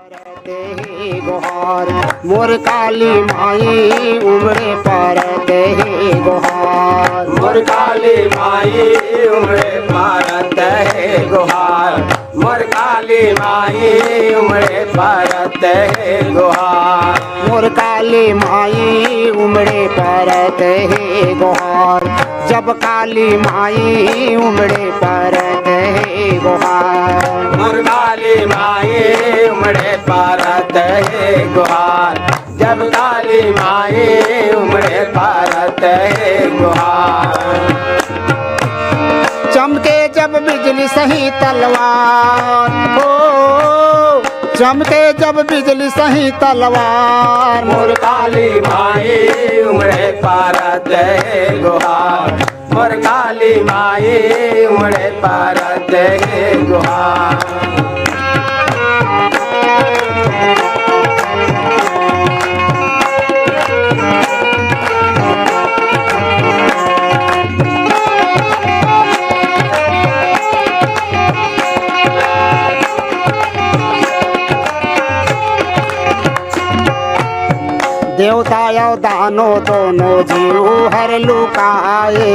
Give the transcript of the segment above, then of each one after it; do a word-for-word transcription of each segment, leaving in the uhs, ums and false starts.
हे गोहार, मोर काली माई उमड़े पारत हे गोहार। मोर काली माई उमड़े पारत हे गोहार। मोर काली माई उमड़े पारत हे गोहार। मोर काली माई उमड़े पारत हे गोहार। जब काली माई उमड़े पारत हे गोहार। मोर काली माई उमड़े पारत हे गोहार। जब काली माई उमड़े पारत हे गोहार। चमके जब बिजली सही तलवार हो, चमके जब बिजली सही तलवार। मोर काली माई उमड़े पारत हे गोहार। मोर काली माई उमड़े पारत हे गोहार। देवता अउ दानो दोनों जीव हर लुकाए।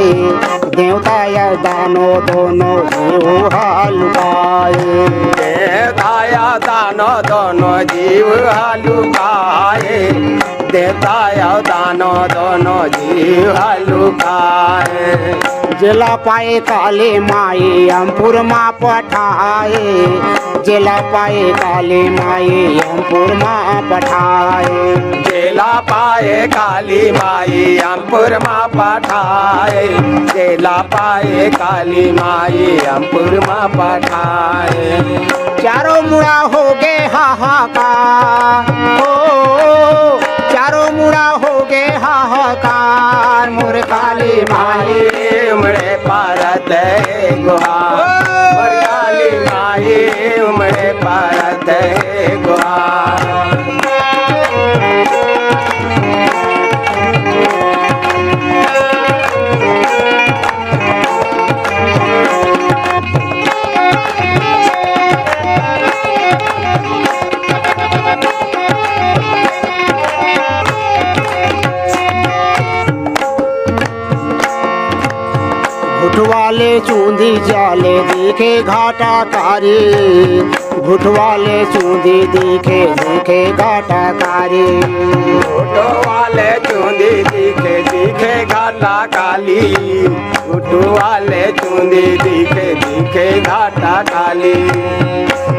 देवता अउ दानो दोनों जीव हर लुकाए। देवता अउ दानो दोनों जीव हर लुकाए। देवता अउ दानो दोनों जीव हर लुकाए। जेला पाए काली माई अमपुर मा पठाए। जेला पाए काली माई अमपुर मा पठाए। जेला पाए काली माई अमपुर मा पठाए। जेला पाए काली माई अमपुर मा पठाए। चारों मुड़ा हो गे हाहाकार हो। चारों मुड़ा हो गे हाहाकार। मोर काली माई उमड़े पारत हे गोहार। मोर काली माई उमड़े पारत हे गोहार। घुटवा ले चूंदी जाले दिखे घाटा कारी। घुटवा ले चूंदी दिखे, दिखे घाटा कारी। घुटवा ले चूंदी दिखे, दिखे घाटा काली। घुटवा ले चूंदी दिखे, दिखे घाटा काली।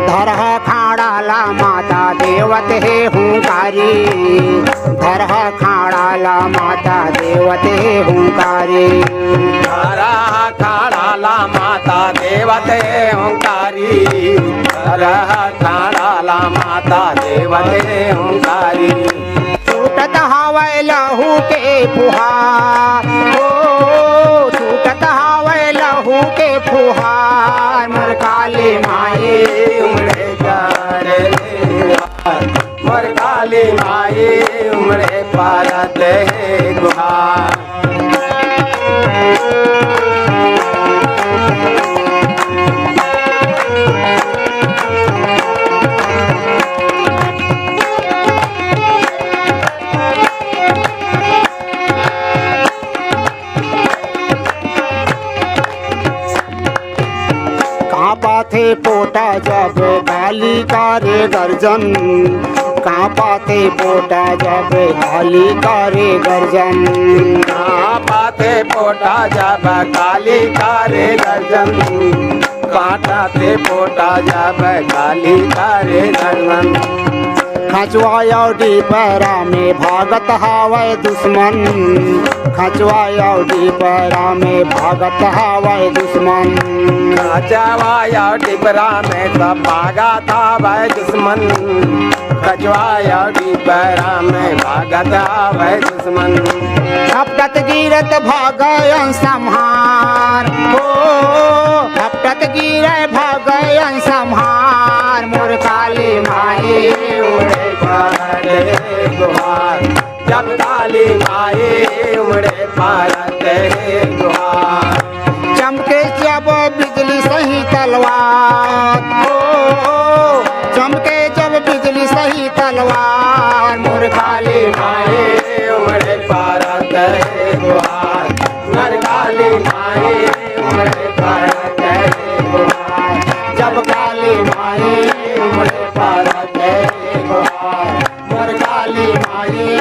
धरहा खाड़ा ला माता देवत हे हुंकारी। धरहा खाड़ा ला माता देवत हे हुंकारी। धरहा खाड़ा ला माता देवत हे हुंकारी। धरहा खाड़ा ला माता देवत हे हुंकारी। छूटत हवय लहू के फुहार, ओ, छूटत हवय लहू के फुहार। मोर काली माई उमड़े पारत हे गोहार। मोर काली माई उमड़े पारत हे गोहार। कांपथे पोटा जब काली करे गर्जन। कांपथे पोटा जब काली करे गर्जन। कांपथे पोटा जब काली करे गर्जन। कांपथे पोटा जब काली करे गर्जन। खचवा अउ डिपरा में भागत हवय दुश्मन। खचवा अउ डिपरा में भागत हवय दुश्मन। खचवा अउ डिपरा में सब भागत हवय दुश्मन। खचवा अउ डिपरा में भागत हवय दुश्मन। हपटत गिरत भागयन सम्हार, हो, हपटत गिरत भागयन सम्हार। मोर काली माई उमड़े पारत हे गोहार। जब काली माई उमड़े पारत हे गोहार। चमके जब बिजली सही तलवार, ओ, चमके जब बिजली तलवार मोर काली माई, उमड़े पारत हे गुहार। मोर काली माई, उमड़े पारत हे गुहार। जब काली माई, उमड़े पारत हे गुहार। मोर काली माई,